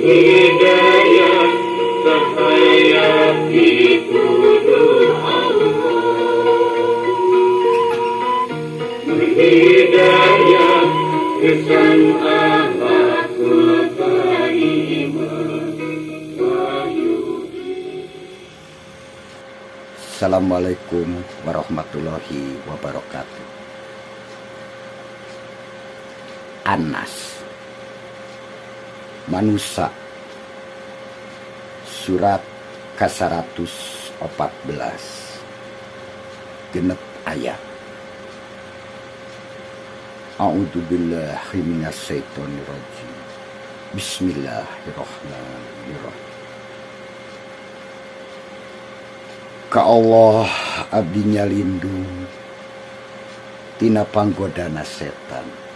Hidayah cahaya pituduh Allah. Nur hidayah ihsan akhlakul karimah wahyu. Assalamualaikum warahmatullahi wabarakatuh. Anas Manusa surat ka-114 genep ayat. A'udzubillahi minasyaitonirrajim. Bismillahirrahmanirrahim. Ka Allah abdi nyalindung tina panggodana setan.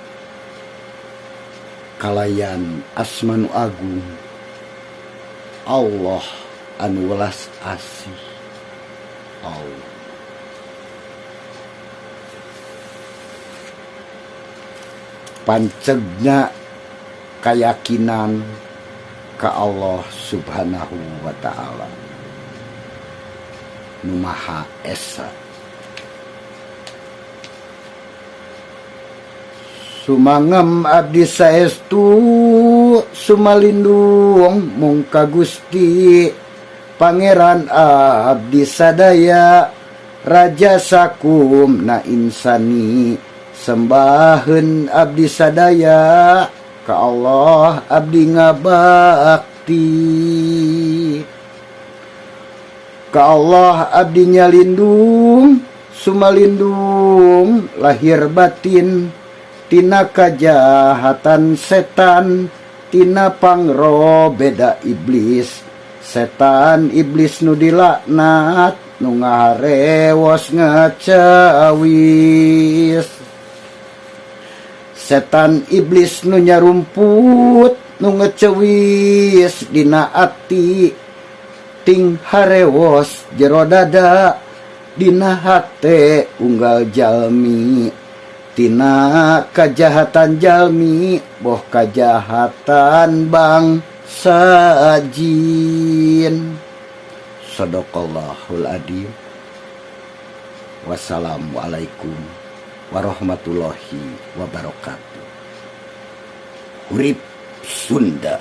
Kalayan asma nu agung Allah anu welas asih. Allah. Pancegna kayakinan ka Allah Subhanahu wa ta'ala nu Maha Esa. Sumangem abdi saestu sumalindung mung ka Gusti Pangeran abdi sadaya raja sakum na insani sembaheun abdi sadaya ka Allah abdi ngabakti. Ka Allah abdi nyalindung sumalindung lahir batin tina kajahatan setan tina pangrobeda iblis setan iblis nu dilaknat nu ngaharewos ngacawis setan iblis nu nyarumput nu ngecewis dina ati ting harewos jero dada dina hate unggal jalmi tina kajahatan jalmi boh kajahatan bangsa jin. Sadaqallahul adzim. Wassalamualaikum warahmatullahi wabarakatuh. Hurip Sunda.